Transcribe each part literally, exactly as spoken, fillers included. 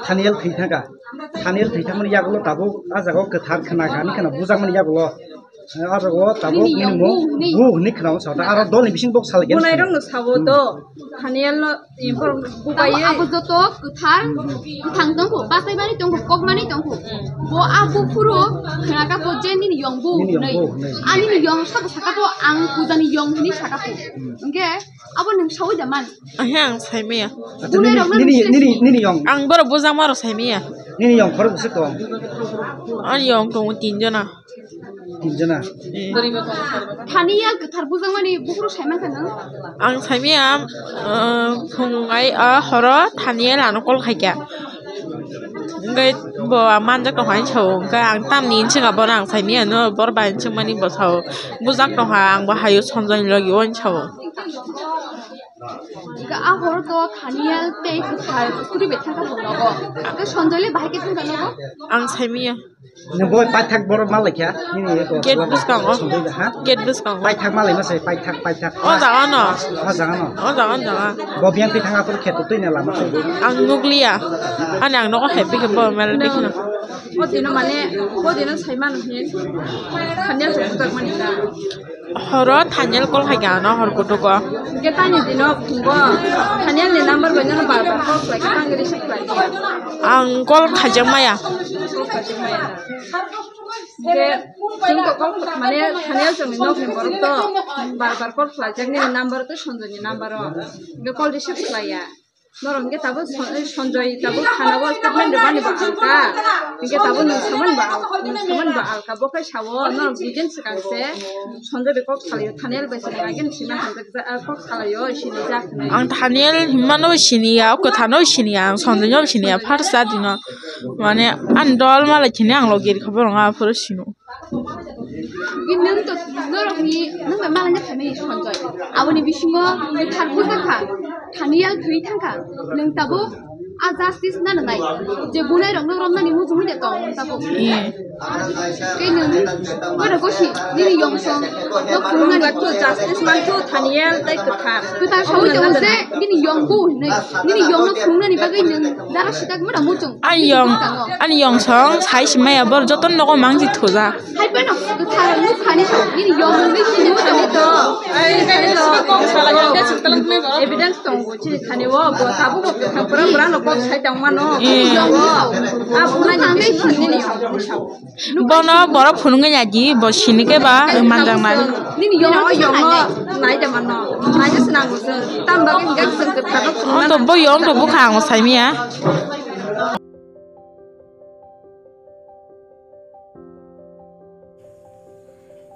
Thaniel thwi thangkha. Thaniel thwi thangmani yagulo tabuk ah jaga o kwthar khna kha, ani khna bujakmani yagulo. Ah, o jaga o tabuk nini yong bu hwnwi. Bu hwnwi khna o sata. Aro dolni bising bok salaiya. Bunairokno sawo do. Thaniel no, eh, borok bubaye. Abo joto kwthar, kwthang tongkho, basaimani tongkho, kokmani tongkho. Bo a buphuru khna kha bo je nini yong bu hwnwi. Nini yong bu hwnwi. Ani ni yong sabo saka bo ang pujani yong hwnwi saka bo. Hwnkhe abo nwng sawi da man. Ahe, ang saimaya. Acha, nini, nini, nini, nini yong. Ang borok bujakma rok saimaya. Nini yong khorok bwswk tong? Ani yong tongo tin jona. Tin jona. Eh. Thaniel kwthar bujakmani buphuru saiman kha nwng? Ang saimaya, ah, phung ai, ah, horo Thaniel ano call khaikha. Hwnkhe bo manjak tongkha hinwi sao, hwnkhe ang tamni hinwi swkha bono ang saimaya no, bor bai hinwi swkmani bo sao. Bujak tongkha, ang bo haio Sanjoy ni logi o hinwi sao. Ika a horo to Thaniel tei kwthar kuri bai thangkha bo nogo. Ika Sanjoy le bahai khe thangkha nogo? Ang saimaya. Nung bo paithak borok ma laikha? Nini eko gate bwskango. Sanjoy da, ha? Gate bwskango. Paithak ma laima se, paithak, paithak. O jaga no. O jaga no. O jaga, o jaga. Bo biyang twi thang aphuru kheto twi na lama se. Ang nukliya. Ani ang nogo hepi khe bo mel bikino. O dino mane, o dino saimano hin. Thaniel se bujak mani ka. Horo Thaniel call khaikha ano hor kutugo. Hwnkhe tani dino phungo Thaniel ni number bai nono bar bar call khlai khe tang receive khlai. Ang call khaijak maya. Call khaijak maya. Hwnkhe chwng to call khlai, mane Thaniel chwngni nokni borok to bar bar call khlaijak nini number tei Sanjoy ni number o. Hwnkhe call receive khlaiya. Norok hwnkhe tabuk Son-, Sanjoy tabuk thana o statement rwmani bo alka. Hwnkhe tabuk nwng samani bo al-, nwng samani bo alka. Bo khe sao norok duijon swkang se Sanjoy bai kok salaio, Thaniel bai se nwng agini simi hamjak ja-, ah, kok salaio, sini jak hinwi. Ang Thaniel himmano siniya, o kwthano siniya, ang Sanjoy no siniya, first cha dino. Mane, ani dol malai chini ang logi rikha borok aphuru sino. Nwng to, norokni, nwng bai malai na khamani Sanjoy. Aboni bisingo kwthar bujakha, Thaniel thwi thangkha. Nwng tabuk a justice na nwngnai. Je bunai rok nwng romnani muchungwi de tong nwng tabuk. Eh. Tei nwng, bono gosi, nini yong song, no phunuknani. Justice manthu Thaniel tei kwthar. Kwthar sawi tongo se, nini yong bu hinwi. Nini yong no phunuknani bagwi nwng dara sitak mano muchung. Ani yong, ani yong song, sai simaya bor joto nogo mangsi thuja. Hai phano kwthar nuk khani to, nini yong nungwi sini khani to. Ai, khani to. Evidence tongo, chini khani o, bo tabuk bo kwthar pura pura no kok sai tong mano. Eh. Yong nungwi sao. A bunai ni bising nini yong nungwi sao. Bono borok phunuknai ya di, bo sini khe ba manjaknai. Nini yong nungwi sao. Nai de mano. Nai de swnam bo se. Tam bagwi hingke chwng kwthar no phunukna. Onto bo yong to bwkha ang saimaya.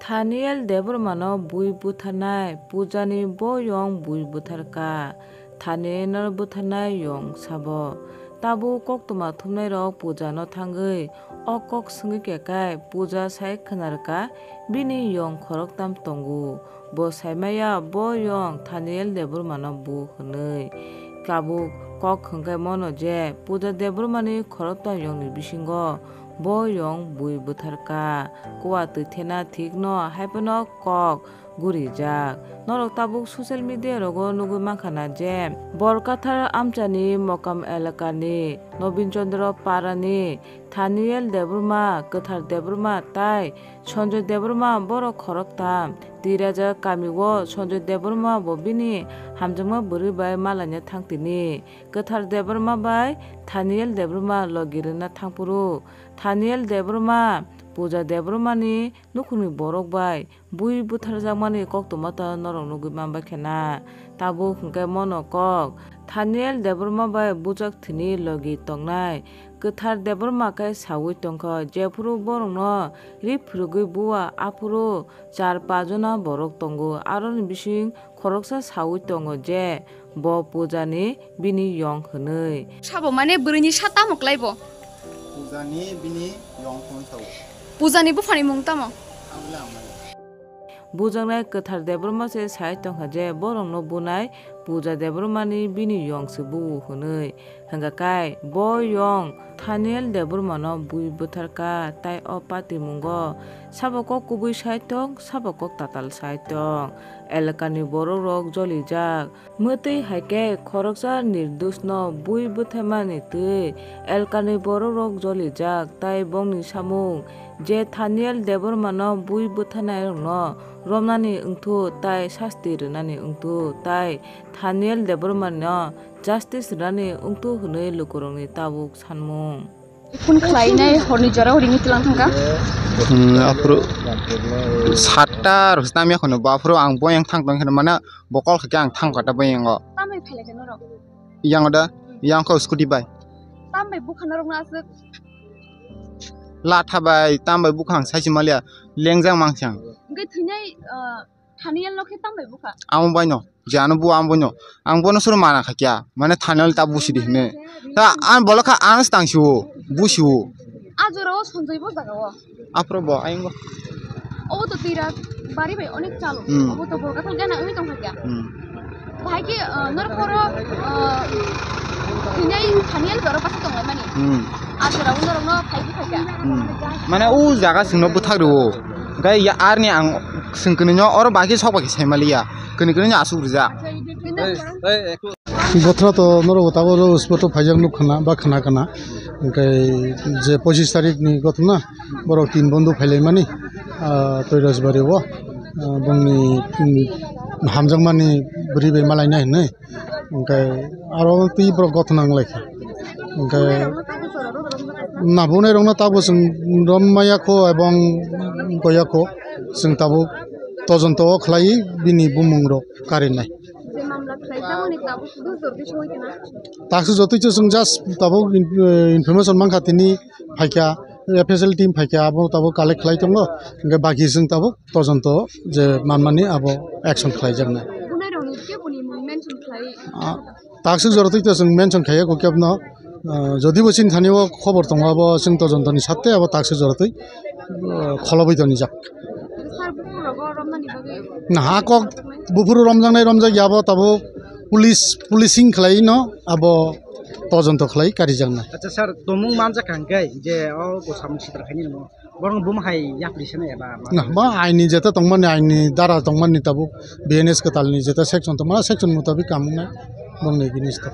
Thaniel Debbarmano bui butharnai, Pujani boyong bui butharkha. Thanielno butharnai yong sabo. Tabuk koktwma thumnairok Pujano thangwi o kok swngwi khekhai Puja sai khwnarwkha bini yong khoroktham tongo. Bo saimaya bo yong Thaniel Debbarmano bu hwnwi. Tabuk kok hwnkhe mono je Puja Debbarmani khoroktham yongni bisingo bo yong bui bwtharkha. Kuwatwi thena thikno haiphano kok gurijak. Norok tabuk social media rogo nugwi mankha na je Borkathar amchani Mokam elakani Nobin Chandra Parani Thaniel Debbarma, Kwthar Debbarma tai Sanjoy Debbarma borok khoroktham. Twi rajak kamio Sanjoy Debbarma bo bini hamjakma bwrwi bai malaina thangtini. Kwthar Debbarma bai Thaniel Debbarma logi rwna thangphuru Thaniel Debbarma Puja Debbarmani nukhungni borok bai bui butharjakmani koktwma ta norok nugwi manbaikha na. Tabuk hwnkhe mono kok Thaniel Debbarma bai bujak thwini logi tongnai. Kwthar Debbarma khe saui tongkha, jephuru borokno ri phwrwgwi bua, aphuru char pajona borok tongo. Aroni bising khoroksa saui tongo je bo Pujani bini yong hwnwi. Sabo mane bwrwini sa tamo klai bo? Pujani bini yong hwnwi sao. Pujani buphani mung tamo? Ang le ang mani. Bujaknai Kwthar Debbarma se sai tongkha je borokno bunai Puja Debbarmani bini yong se bu hwnwi. Hwnka khe bo yong Thaniel Debbarmano bui bwtharkha, tai o patimungo sabo kok kubui sai tong, sabo kok tatal sai tong. Elakani borokrok jolijak. Mwtwi hai khe khoroksa nirdoshno bui bwthaimani twi elakani borokrok jolijak, tai bongni samung je Thaniel Debbarmano bui bwthainairokno romnani wngthu tai sasti rwnani wngthu tai Thaniel Debbarmano justice rwnani wngthu hwnwi lukurokni tabuk sanmung. Phone khlainai horni jorao ringwi tlang thangkha. Hmm, aphuru satta rwsnam yakhono bo aphuru ang boyang thang tong kheno mane bo call khaikhe ang thang kata boyango. Tambai phailai khe norok? Yango da, yang kho scooty bai. Tambai bukha norokno aswk? Latha bai tambai bukha ang saisi maliya lengjak mangsi ang. Hwnkhe thwinai, ah, Thaniel no khe tambai bukha? Amo baino, je ano bu amo baino. Ang bono suru mana kha kya, mane Thaniel ta busi di hine. Ta an bolokha ang stang siwo, busiwo. A jora o Sanjoy bo jaga o. Apro bo, ayung bo. Obo to tira bari bai onek chalo. Hmm. Obo to bolka thang gana uni tong kha kya. Hmm. Bahai khe, ah, norok poro, ah, thwinai Thaniel boro pasa tong lai mani. Hmm. A jora o norok no phai bukha kya. Hmm. Mane o jaga singno buthak rwo. Gai ya arni ang Chwng kwnwi no oro baki sok baki sai maliya. Kwnwi kwnwi no asuk rijak. Bothra to norok tabuk spot o phaijak nuk khna ba khna khna. Hwnkhe je pochis tarik ni gotna borok tin bondhu phailaimani, ah, Toirasbari o, ah, bongni, mm, hamjakmani bwrwi bai malainai hinwi. Hwnkhe aro twi borok gotna wnglaikha. Hwnkhe na bunai rokno tabuk chwng rom maya kho ebong goya kho, chwng tabuk tojonto o khlai bini bumung rok karinai. Je mamla khlai tabukni tabuk sudu jordi soi kena. Taksu jotoi chwng just tabuk in-, information mankha tini phaikha, F S L team phaikha, abo tabuk collect khlai tongo, hwnkhe baki chwng tabuk tojonto je manmani abo action khlaijaknai. Bunairokni keboni mung mention khlai? Ah, takswk jora twi to chwng mention khaiya kho kebno, ah, jodi bo chini thani o khobor tongo abo chwng tojontoni satte abo takswk jora twi, ah, kholobwi tonijak. Sir, buphuru rogo romnani bagwi? Na, ha kok buphuru romjaknai romjakya abo tabuk police, policing khlai no abo tojonto khlai karijaknai. Acha sir, tomung manjak hwnkhe je o samung sitra khaini nw. Borok buma hai yapri sene eba ma? Na, ba aini jeta tongmani, aini dara tongmani tabuk B N S kwtalni jeta section tongma, section mutabik kamungnai borokni against o.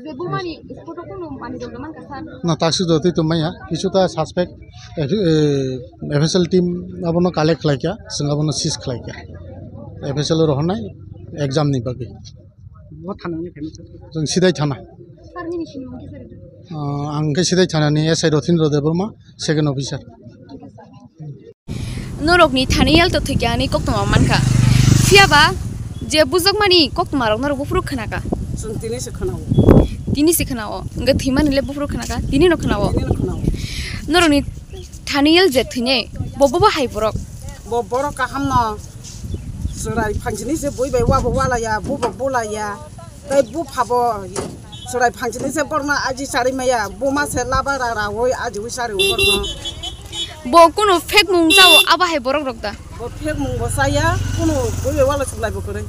Je bumani spot o kunu mani dogda mankha sir? Na, takswk jotoi tongmaya, kisu ta suspect, eh, eh, F S L team abono collect khlaikha, chwng abono seize khlaikha. F S L o rohornai exam ni bagwi. Bo thana ni khaini sir? Chwng Sidai thana. Sir nini sinimung kisa rwdi. Ah, ang khe Sidai thana ni S I Rotindra Debbarma, second officer. Norokni thani yal to thwikya hinwi koktwma mankha. Phiyaba je bujakmani koktwmarok norok buphuru khnakha. Chwng tini se khnao. Tini se khnao. Hwnkhe thwimani le buphuru khnakha. Tini no khnao. Tini no khnao. Norokni thani yal je thwinai. Bo bo bo hai borok. Bo borok kaham no. Chwrai phangsini se bui bai wabo walaya, bubo bulaya. Tai buphabo chwrai phangsini se borno aji chari maya, buma se laba ra ra oi aji ui sari borno. Bo kunu fake mung chao abo hai borok rok da? Bo fake mung bo chaya, kunu bui bai wala suklai bo kwrwi.